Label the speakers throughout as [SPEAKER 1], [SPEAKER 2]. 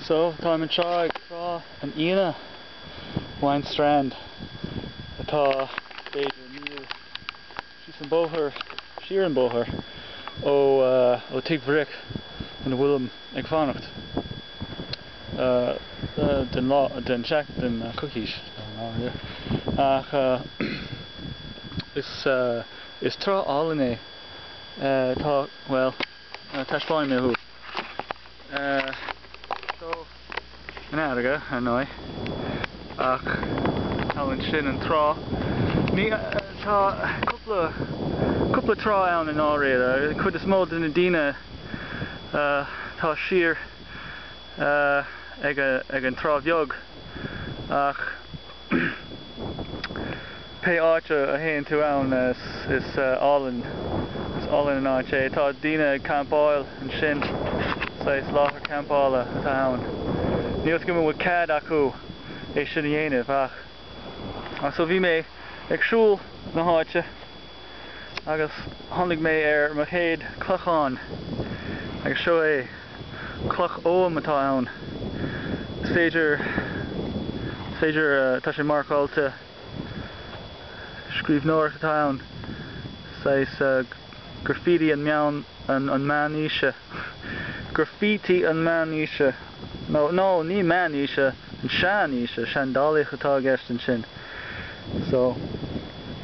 [SPEAKER 1] So, táim anseo ag Trá an Fhíona, Wine Strand, atá b'fhéidir míle síos an bóthar, siar an bóthar, ó ó Tigh Bhric ina bhfuilim ag fanacht den lá, den seachtain, den coicís, ach is is trá álainn é. Tá, bhuel, taispeánfaidh mé thú. Seo an fharraige, ar ndóigh, ach thall ansin an trá. Ní, tá cúpla, cúpla trá ann i ndáiríre. An chuid is mó de na daoine tá siar ag, ag an trá bheag ach pé áit a théann tú ann is álainn, is álainn an áit é. Tá daoine ag campáil ansin, saghas láthair campála atá ann. Níl 'fhios agam an bhfuil cead acu é sin a dhéanamh ach so bhí mé ag siúl na háite agus tháinig mé ar mo chéad clochán agus seo é. Cloch Oghaim atá ann. Is féidir, is féidir, tá sé marcáilte, scríbhneoireacht atá ann, saghas graffiti an meán, an meánaoise, graffiti an meánaoise, nó, nó ní meánaoise, an sean-aoise, seandálaíocht atá i gceist ansin. So,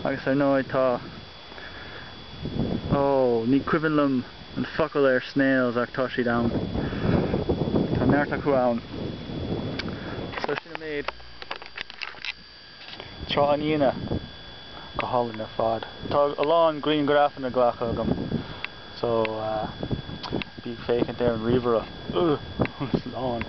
[SPEAKER 1] agus ar ndóigh tá. Ó, ní cuimhin liom an focal ar snails ach tá siad ann. Tá neart acu ann. So sin an méid. Trá an Fhíona. Go hálainn ar fad. Tá a lán grianghrafanna glactha agam. So, bí ag féachaint ar an ríomhaire. Ugh, slán.